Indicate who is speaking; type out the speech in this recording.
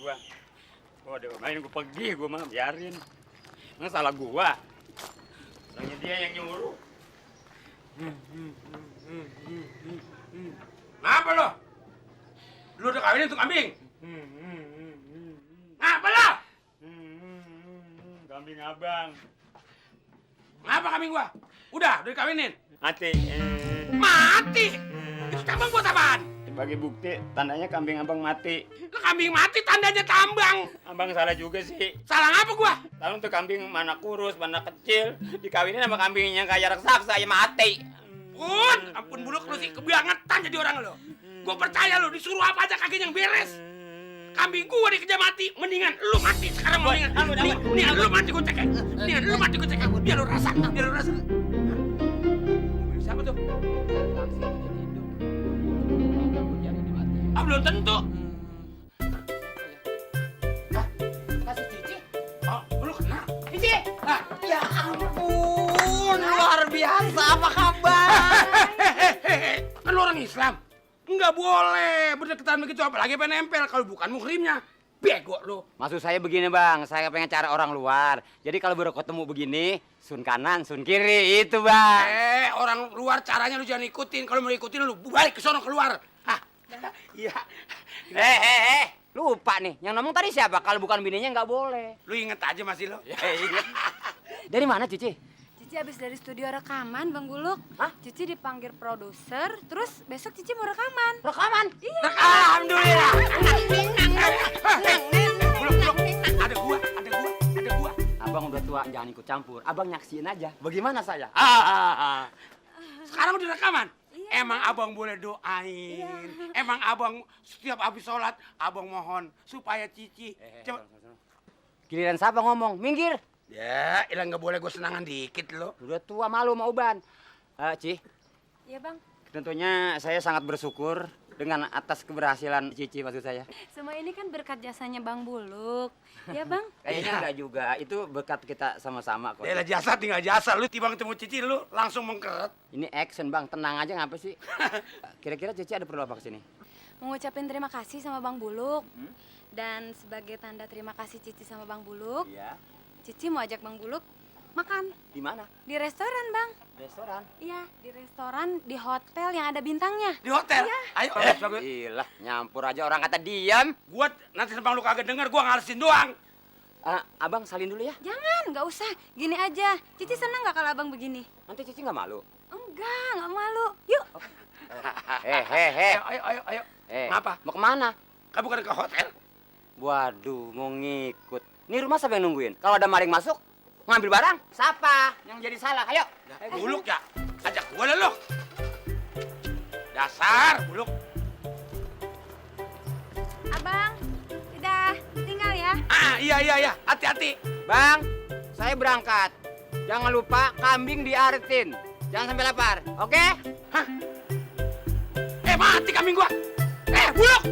Speaker 1: gua. Udah main gua pergi, gua mah biarin. Nggak salah gua. Salahnya dia yang nyuruh.
Speaker 2: Ngapa lo? Lu udah kawinin tuh kambing? Ngapa lo?
Speaker 1: Kambing abang.
Speaker 2: Ngapa kambing gua? Udah dikawinin.
Speaker 1: Mati.
Speaker 2: Mati? Itu tambang buat apaan?
Speaker 1: Sebagai bukti, tandanya kambing abang mati.
Speaker 2: Lu kambing mati tandanya tambang.
Speaker 1: Abang salah juga sih.
Speaker 2: Salah ngapa gua?
Speaker 1: Tahu tuh kambing mana kurus, mana kecil. Dikawinin sama kambing yang kayak raksasa, ya mati.
Speaker 2: Ampun Buluk, lu sih kebangetan jadi orang lo. Gua percaya lu, disuruh apa aja kagak yang beres. Kambing gua dikejar mati, mendingan lu mati sekarang. Mendingan lu mati gua cek. Mendingan lu mati gua cek. Biar lu rasa. Siapa tuh? Belum tentu.
Speaker 3: Kasih Cici.
Speaker 2: Oh, lu kenal?
Speaker 3: Cici. Ya ampun, luar biasa. Apa kabar?
Speaker 2: Kan lu orang Islam. Enggak boleh berdekatan begitu, apalagi pengen nempel kalau bukan muhrimnya. Bego lu.
Speaker 3: Maksud saya begini bang, saya pengen cari orang luar. Jadi kalau baru ketemu begini, sun kanan, sun kiri, itu bang.
Speaker 2: Orang luar caranya lu jangan ikutin. Kalau mau ikutin lu balik ke sono keluar. Hah? Iya.
Speaker 3: Lupa nih, yang ngomong tadi siapa? Kalau bukan bininya nggak boleh.
Speaker 2: Lu inget aja masih lo.
Speaker 3: Inget. Dari mana Cici?
Speaker 4: Cici habis dari studio rekaman, Bang Buluk.
Speaker 3: Hah?
Speaker 4: Cici dipanggil produser, terus besok Cici mau rekaman.
Speaker 3: Rekaman?
Speaker 4: Iya.
Speaker 2: Alhamdulillah. Buluk. Ada gua.
Speaker 3: Abang udah tua, jangan ikut campur. Abang nyaksiin aja. Bagaimana saya?
Speaker 2: Sekarang udah rekaman.
Speaker 4: Iya.
Speaker 2: Emang abang boleh doain. Emang abang setiap habis sholat, abang mohon supaya Cici. Coba.
Speaker 3: Giliran siapa ngomong? Minggir.
Speaker 2: Ya, ilang nggak boleh gue senangan dikit lo.
Speaker 3: Udah tua malu mau Uban. Ci,
Speaker 4: Iya, Bang.
Speaker 3: tentunya saya sangat bersyukur dengan atas keberhasilan Cici maksud saya.
Speaker 4: Semua ini kan berkat jasanya Bang Buluk. Ya, Bang?
Speaker 3: Kayaknya enggak juga, itu berkat kita sama-sama kok.
Speaker 2: Ya jasa tinggal jasa. Lu tiba ketemu Cici lu langsung mengkeret.
Speaker 3: Ini action bang, tenang aja ngapa sih? Kira-kira Cici ada perlu apa kesini?
Speaker 4: Mengucapin terima kasih sama Bang Buluk. Dan sebagai tanda terima kasih Cici sama Bang Buluk,
Speaker 3: Iya.
Speaker 4: Cici mau ajak Bang Buluk makan
Speaker 3: Di mana?
Speaker 4: di restoran, Bang.
Speaker 3: Restoran.
Speaker 4: Iya, di restoran di hotel yang ada bintangnya.
Speaker 2: Di hotel.
Speaker 4: Iya.
Speaker 2: Ayo, bagus.
Speaker 3: Ilah, nyampur aja orang kata diam.
Speaker 2: Gua nanti sembang lu kagak denger, gua ngalesin doang.
Speaker 3: Abang salin dulu ya.
Speaker 4: Jangan, nggak usah. Gini aja. Cici senang nggak kalau Abang begini?
Speaker 3: Nanti Cici nggak malu.
Speaker 4: Enggak, nggak malu. Yuk.
Speaker 2: Ayo.
Speaker 3: Ngapa? Mau kemana?
Speaker 2: Kan bukan ke hotel.
Speaker 3: Waduh, mau ngikut. Ini rumah siapa yang nungguin? Kalau ada maling masuk, ngambil barang, siapa yang jadi salah? Ayo.
Speaker 2: Buluk ya. Ajak gua dah lu. Dasar, Buluk.
Speaker 4: Abang, udah tinggal ya.
Speaker 2: Iya. Hati-hati.
Speaker 3: Bang, saya berangkat. Jangan lupa kambing diaretin. Jangan sampai lapar, oke?
Speaker 2: Mati kambing gua. Buluk.